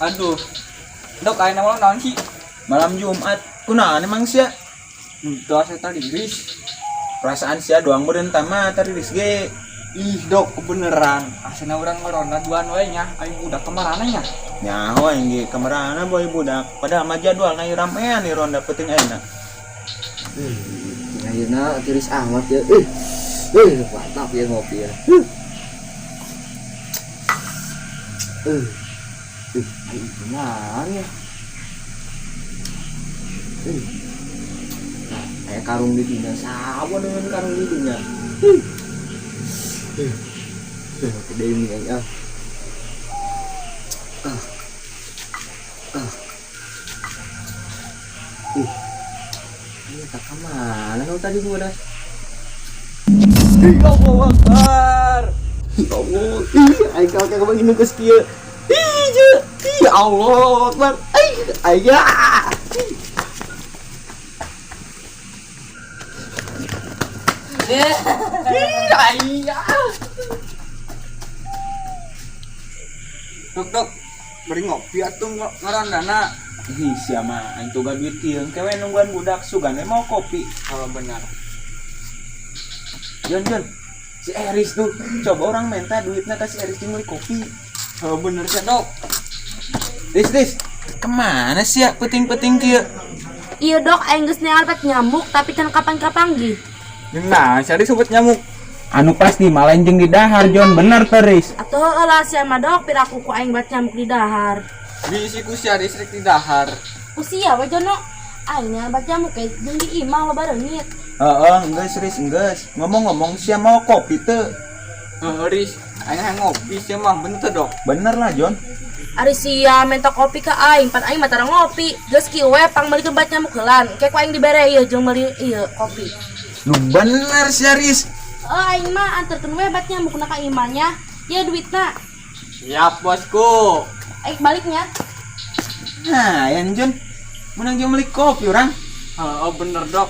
Aduh. Dok, ayeuna malam naon sih? Malam Jumat. Kunaon emang sia? Henteu asa tadi, Riz. Perasaan sia doang meureun tama tadi Riz ge. Ih, Dok, kebeneran. Asana urang ngeronda duaan we nya. Aing budak kamarana nya? Nyaho aing ge kamarana boy budak. Padahal mah jadwal na ramean nih ronda penting ayeuna. Ayeuna tiris amat ya. Mantap ya ngopi ya. Eh. Eh, ayo gimana ya? Eh. Nah, kayak karung di dunia sama dengan karung di dunia. Eh. Eh, gede ini ya. Ah. Ah. Ih. Ini tak kemana kau tadi gua dah? Ih, Allahu Akbar. Ya Allah, ih, aing kalau kagak begini geus kieu. Ih, je. Ih, Allah Akbar. Aing, ayah. Ih, ayah. Dok, Dok. Beri ngopi atuh ngerondana. Ih, sia mah aing tuga duit kieu kewe nungguan budak sugan we mau kopi. Kalau benar. Jon, Jon. Si Eris tuh coba orang minta duitnya ke si Eris jeung beli kopi. Kalau bener sih, Dok. Riz, Riz. Kemana sih ya peting-peting kieu? Iya dok, aing geus neangan pet nyamuk tapi can kapan kapanggih. Nah, cari sobat nyamuk. Anu pasti malah jeung di dahar Jon, bener teh Riz. Atuh heueuh lah sia mah dok, piraku ku aing bat nyamuk di dahar. Bisi ku sia listrik di dahar. Usia we Jono, aing neangan bat nyamuk ge jeung di imah loba reungit. Heeh, geus Riz, geus. Ngomong-ngomong sia mau kopi teu? Heeh, Riz. Aing hayang ngopi sia mah, bener teh, Dok. Bener lah Jon. Ari sia minta kopi ka aing, pan aing mah tara ngopi. Geus kieu we pang meulikeun bat nyamuk heulan. Engke ku aing dibere ieu jeung meuli ieu kopi. Lu bener sia Riz. Oh, aing mah anterkeun we bat nyamukna ka imahnya. Ieu duitna. Siap, bosku. Aing baliknya. Nah, yang Jon menang jeung beli kopi orang. Oh, bener, Dok.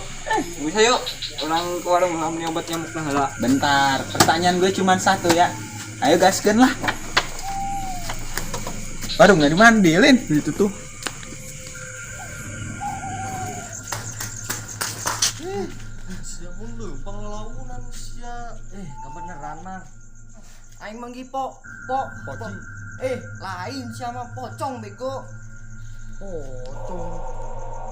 Bisa yuk. Orang ke warung lah beli obat nyamuk nah heula. Bentar, pertanyaan gue cuma satu ya. Ayo gaskeun lah. Waduh, nggak dimandilin. Itu tuh. Sia pun leumpang launan sia. Kebeneran mah. Aing manggi po, po, po. Eh, lain sia mah pocong bego. Pocong.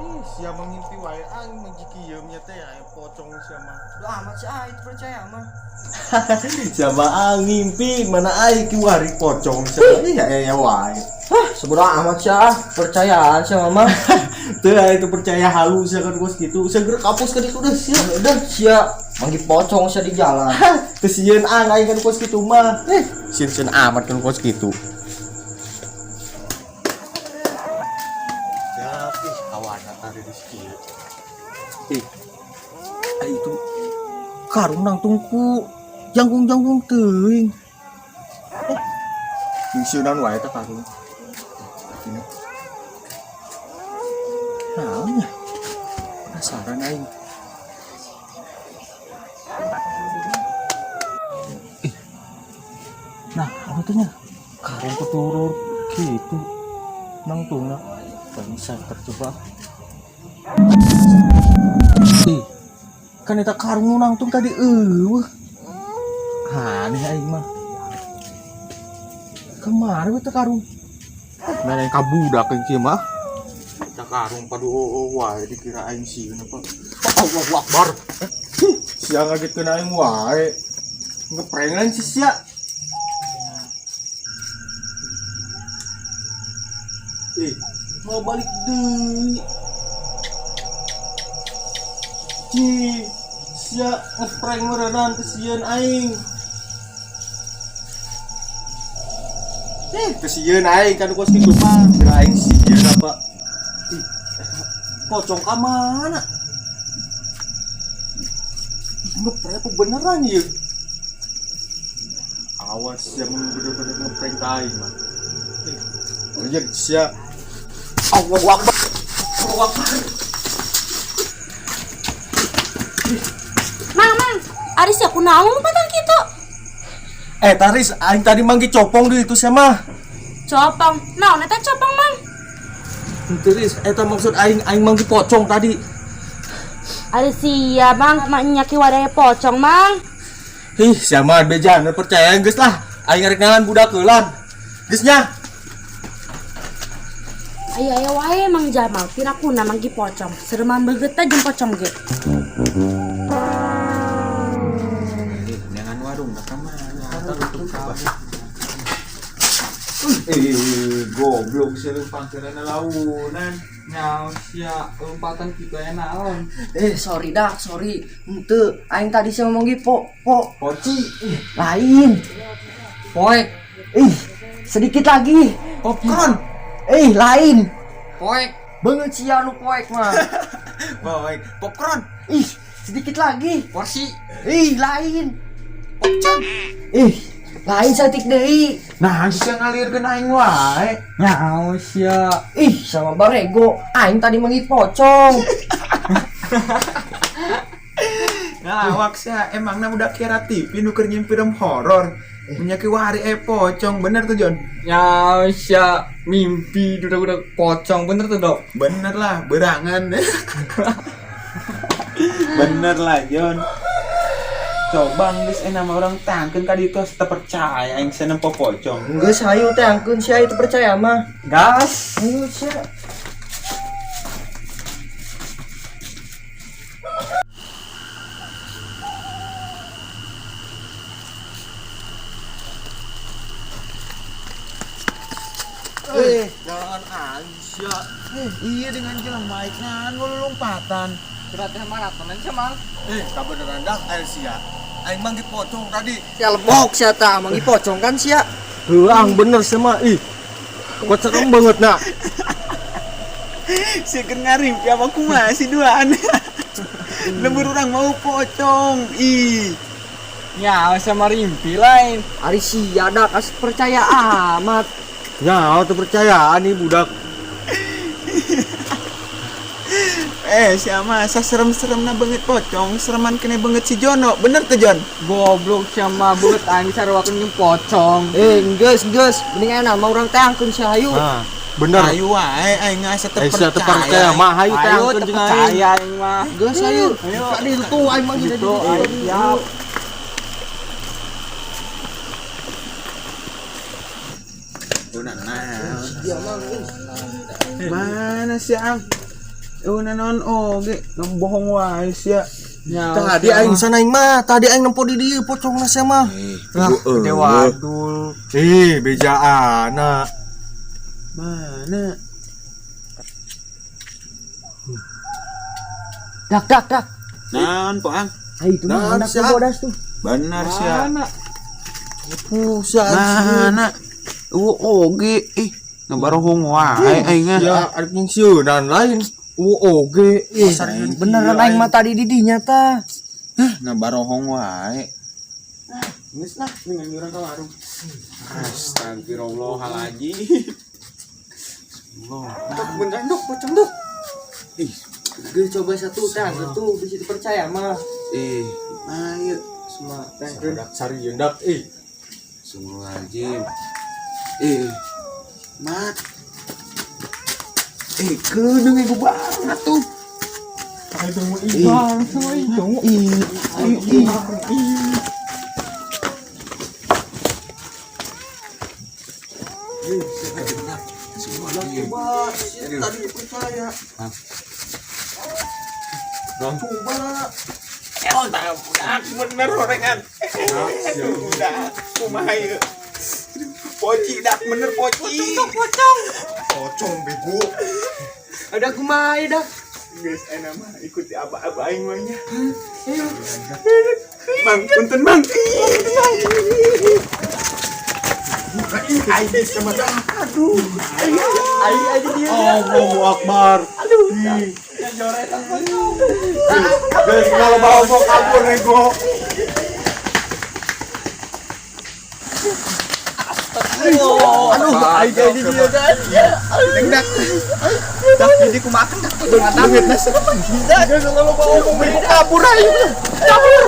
Ih, sia mangimpi wae aing mah kieu nya teh aya pocong sia mah. Duh amat sih ah, itu percaya mah. Siapa ah ngimpi mana aing kiwari pocong sia. Iya ya wae. Hah, sebodoh amat sih ah, percayaan sih mama. Teu aing teu percaya halu sia kan kos kitu. Segera kapus ka ditu deh sia. Udah sia manggi pocong sia di jalan. Teu sieun ang aing kan kos kitu mah. Eh, sieun-sieun amat kan kos kitu. Siap, ih awana tadi di kieu. Ih. Ai itu karung nangtung ku jangkung-jangkung teuing. Eh, ngisieunan wae teh karung. Ini. Naon ya? Penasaran aing. Ih. Nah, apa tuh nya? Karung keturur gitu. Nangtungna. Bangsa tercoba. Ih. Kan eta karung nu nangtung tadi eueuh. Aneh aing mah. Kemana eta karung? Mana yang kabudak yang kieu mah? Eta karung padu oo wae dikira aing sieun apa. Allahu Akbar. Sia ngagetkeun aing wae. Ngeprank lain si sia. Ih, mau balik deui. Ci, sia ngeprank meureunnan kesieun aing. Kesieun aing kan kos kitu mah. Kira aing sieun apa? Ih, eta pocong ka mana? Ngeprank apa beneran ieu? Awas sia mun bener-bener ngeprank ka aing mah. Oh iya sia. Allahu Akbar. Allahu Akbar. Mang, mang, ari sia kunaon lompatan kitu? Taris, aing tadi manggil copong di itu sia mah. Copong. Naon eta copong, Mang? Henteu Ris, eta maksud aing aing manggih pocong tadi. Ari sia, Mang, mak ki wadaya pocong, Mang. Ih, sia mah beja nu percaya geus lah. Aing arek neangan budak heulan. Geus nya. Aya aya wae Mang Jamal, pirakuna manggih pocong. Sereman beget teh jeung pocong ge. Jangan warung ka mana? Goblok sih lumpang kena launan. Nyaw sia lompatan kitu aya naon. Sorry dak, sorry. Henteu, aing tadi sih ngomong gitu, po, po. Poci. Lain. Poek, Ih, sedikit lagi. Popcorn. Lain. poek, Banget sia nu poek mah. Poek, popcorn. Ih, sedikit lagi. porsi, Ih, lain. Popcorn. Ih, lain saeutik deui. Nah, sia ngalirkeun aing wae. Nyaw sia. Ih, sama barego. Aing tadi manggih pocong. Ngalawak sia, emangna budak kira TV nu keur nyieun film horor. Menyaki wari pocong, bener tuh Jon? Nyaw sia mimpi udah pocong bener tuh, Dok. Bener lah, berangan. Bener lah Jon. Coba geus nama orang tangkeun ka ditu asa teu percaya aing sia nempo pocong. Geus hayu teh angkeun sia itu percaya mah. Gas. Hayu sia. Jangan aing sia. Iya dengan jelema baik nah lompatan. Berarti maratonan sia, Mang. Kabeneran dak aing sia. Aing manggih pocong tadi. Sia lebok sia tah manggih pocong kan sia. Heuang bener sia mah ih. Kok serem banget nak. Si keur ngarimpi apa kumaha si duaan. Lembur urang mau pocong. Ih. Nyaw sama rimpi lain. Ari sia dak as percaya amat. Nya, teu percayaan nih budak. Siapa sa serem-seremna banget pocong, sereman kene banget si Jono. Bener tuh Jon? Goblok sama beut aing saruakeun jeung pocong. Geus geus, mending aya nama urang teh angkeun sia hayu. Nah, bener. Ayo wae aing asa teu Eh, sia teu percaya. percaya mah hayu teh Ayo angkeun teu jeung aing. percaya aing mah. Geus hayu. Ayo. Tadi itu aing manggih tadi. Gitu, aing siap. Mana sih ang? Naon oge, bohong wae sia. Nyaw Tadi aing sana aing mah, tadi aing nempo di dieu pocongna sia mah. Lah, gede wadul. Ih, bejaana. Mana? Dak dak dak. Naon po ang? Ayo itu Nah, mah anak sia. bodas tuh. Bener sia. Mana? Puh, sia aing. Mana? Oge ih, ngabarohong wae aing mah. Ya, arek nying sieunan lain. Oge. Ih, Beneran aing mah tadi di dinya tah. Hah, ngabarohong wae. Geus lah, dengan urang ka warung. Astagfirullahaladzim. Dok beneran dok pocong dok. Ih, Geus coba satu teh satu bisa dipercaya mah. ih, ayo. Semua teh. Budak sarieun dak ih. Astagfirullahaladzim. Mat. Kedeung ibu banget tuh. Ih, ih. Coba, sia tadi percaya. Coba. Budak bener orengan. Budak, kumaha ieu? Poci dak bener poci. Pocong bego. Ada kumaha ieu dak? Geus enak mah ikuti aba-aba aing mah nya. Bang, punten Bang. Aing sama aduh. Aing aja dia. Allahu Akbar. Aduh. Guys, kalau mau mau kabur nego. Aduh, aing jadi dia kan. Dak. Dak jadi kumakan dak tuh. Guys, kalau mau mau kabur ayo. Kabur.